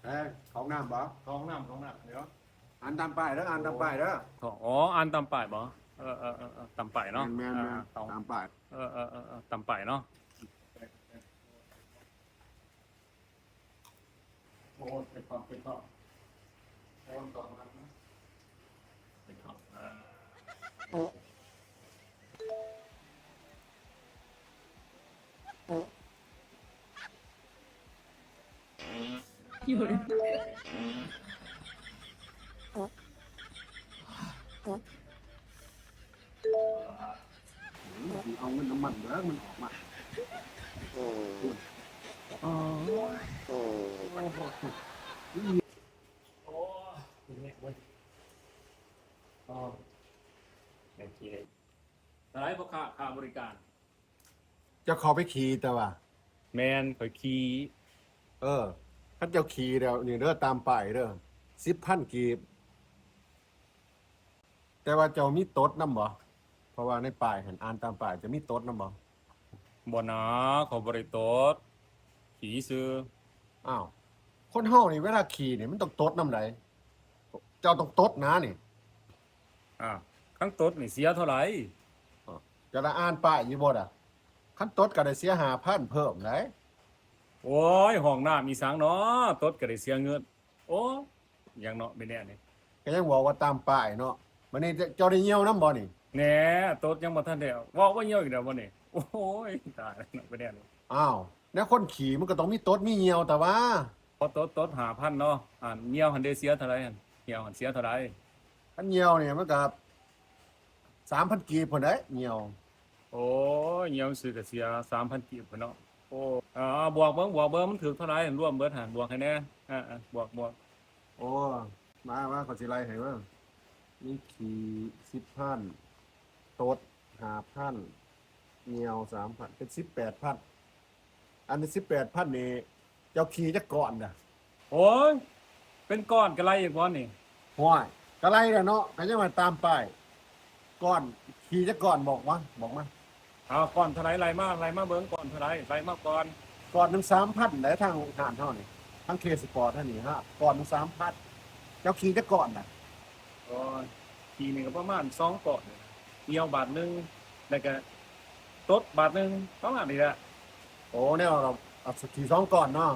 ເອີ ເຂົ້າຫ້ອງນ້ຳບໍ່? ເຂົ້າຫ້ອງນ້ຳ ເຂົ້າຫ້ອງນ້ຳ ດຽວ ອ່ານຕາມປ້າຍເດີ ອ່ານຕາມປ້າຍເດີ. ອໍ ອ່ານຕາມປ້າຍບໍ່? ເອີ ເອີ ເອີ ເອີ ຕາມປ້າຍເນາະ. ແມ່ນໆ ອ່າ ຕາມປ້າຍ. ເອີ ເອີ ເອີ ເອີ ຕາມປ້າຍເນາະ. ໂອ້ ເປັນຂອງ ເປັນຂອງ ເປັນຂອງ ເປັນຂອງ ເອີ. ເອົາເງິນນ້ຳມັນເບິ່ງມັນອອກມາ. ໂອ້ຍ ໂອ້ຍ ໂອ້ຍ ໂອ້ຍ ເປັນແມ່ເວີຍ. ອໍ ແມ່ນ ເທົ່າໃດພໍ່ຄ້າ ຄ່າບໍລິການ? ເຈົ້າເຂົ້າໄປຂີ່ແຕ່ວ່າ. ແມ່ນ ຂ້ອຍຂີ່. ເອີ ຄັນເຈົ້າຂີ່ແລ້ວນີ້ເດີ ຕາມປ້າຍເດີ ສິບພັນກີບ. ແຕ່ວ່າເຈົ້າມີຕົດນຳບໍ່? ເພາະວ່າໃນປ້າຍຫັ້ນ ອ່ານຕາມປ້າຍ ເຈົ້າມີຕົດນຳບໍ່? ບໍ່ນາ ຂ້ອຍບໍ່ໄດ້ຕົດ ຂີ່ຊື່. ອ້າວ ຄົນເຮົານີ້ເວລາຂີ່ນີ້ມັນຕ້ອງຕົດນຳໃດ? ເຈົ້າຕ້ອງຕົດນານີ້. ອ່າ ຄັນຕົດນີ້ເສຍເທົ່າໃດ? ເຈົ້າລະອ່ານປ້າຍຢູ່ບໍ່ລະ? ຄັນຕົດກໍໄດ້ເສຍຫ້າພັນເພີ່ມໃດ໋. ໂອ້ຍ ຫ້ອງນ້ຳອີ່ສັງເນາະ ຕົດກໍໄດ້ເສຍເງິນ. ໂອ້ ຫຍັງເນາະ ແມ່ນແນວນີ້ ກໍຍັງບອກວ່າຕາມປ້າຍເນາະ. ບັດນີ້ເຈົ້າໄດ້ຍ່ຽວນຳບໍ່ນີ້? ແນ່ ຕົດຍັງບໍ່ທັນໄດ້ເວົ້າ ວ່າຍ່ຽວອີກແລ້ວບໍ່ນີ້. ໂອ້ຍ ຕາຍແລ້ວເນາະ ແມ່ນແນວນີ້. ອ້າວ ແນວຄົນຂີ່ມັນກໍຕ້ອງມີຕົດມີຍ່ຽວແຕ່ວ່າ. ບໍ່ຕົດ ຕົດຫ້າພັນເນາະ. ອ່າ ຍ່ຽວຫັ້ນເດ ເສຍເທົ່າໃດຫັ້ນ? ຍ່ຽວຫັ້ນເສຍເທົ່າໃດ? ຄັນຍ່ຽວນີ້ມັນກໍສາມພັນກີບພຸ້ນໃດ໋ ຍ່ຽວ. ໂອ້ຍ ຍ່ຽວຊື່ກໍເສຍສາມພັນກີບພຸ້ນເນາະ. ໂອ້ ເອີ ບວກເບິ່ງ ບວກເບິ່ງ ມັນຖືກເທົ່າໃດ ລວມເບິດຫັ້ນ ບວກໃຫ້ແດ່. ເອີ ເອີ ບວກ ບວກ. ໂອ້ ມາ ມາ ຂ້ອຍຊິໄລ່ໃຫ້ເບິ່ງ. ມີຂີ່ສິບພັນ ຕົດຫ້າພັນ ຍ່ຽວສາມພັນ ເປັນສິບແປດພັນ. ອັນສິບແປດພັນນີ້ ເຈົ້າຂີ່ຈັກກ້ອນນະ? ໂອ້ຍ ເປັນກ້ອນກໍໄລ່ອີກບໍ່ນີ້? ຫ້ວຍ ກໍໄລ່ແຫຼະເນາະ ກໍຍັງວ່າຕາມປ້າຍ. ກ້ອນ ຂີ່ຈັກກ້ອນ ບອກມາ ບອກມາ. ເອົາ ກ້ອນເທົ່າໃດ ໄລ່ມາ ໄລ່ມາເບິ່ງ ກ້ອນເທົ່າໃດ ໄລ່ມາກ່ອນ. ກ້ອນໜຶ່ງສາມພັນໃດ໋ ທາງຮ້ານເຮົານີ້ ທາງເຄສະປອດເຮົານີ້ ຮະ ກ້ອນໜຶ່ງສາມພັນ. ເຈົ້າຂີ່ຈັກກ້ອນນະ? ໂອ້ຍ ຂີ່ນີ້ກໍປະມານສອງກ້ອນ ຍ່ຽວບາດໜຶ່ງ ແລ້ວກໍຕົດບາດໜຶ່ງ ປະມານນີ້ແຫຼະ. ໂອ້ ແນວເຮົາ ເອົາສະກີສອງກ້ອນເນາະ.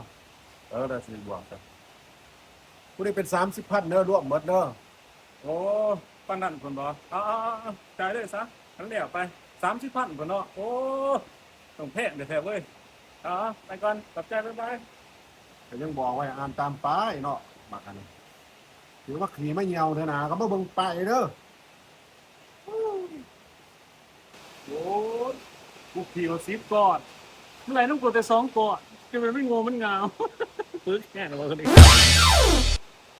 ເອີ ໄດ້ສິບວກ ຜູ້ໃດເປັນສາມສິບພັນເດີ ລວມໝົດເດີ. ໂອ້ ປານນັ້ນພຸ້ນບໍ? ເອົາ ເອົາ ເອົາ ຈ່າຍເລີຍຊະ ມັນແລ້ວໄປ ສາມສິບພັນພຸ້ນເນາະ. ໂອ້ ຕ້ອງແພງແທ້ໆເວີຍ. ເອົາ ເອົາ ໄປກ່ອນ ຂອບໃຈ ບາຍບາຍ. ກໍຍັງບອກວ່າໃຫ້ອ່ານຕາມປ້າຍເນາະ ບັກອັນນີ້ ຖືວ່າຂີ່ມາຍ່ຽວເທື່ອໜ້າກໍມາເບິ່ງປ້າຍເດີ. ໂອ້ຍ ກູຂີ່ມາສິບກ້ອນ ມັນໄລ່ນຳກູແຕ່ສອງກ້ອນ ຈະແມ່ນມັນໂງ່ມັນງາວ ປຶກແຮງແລ້ວບັດນີ້.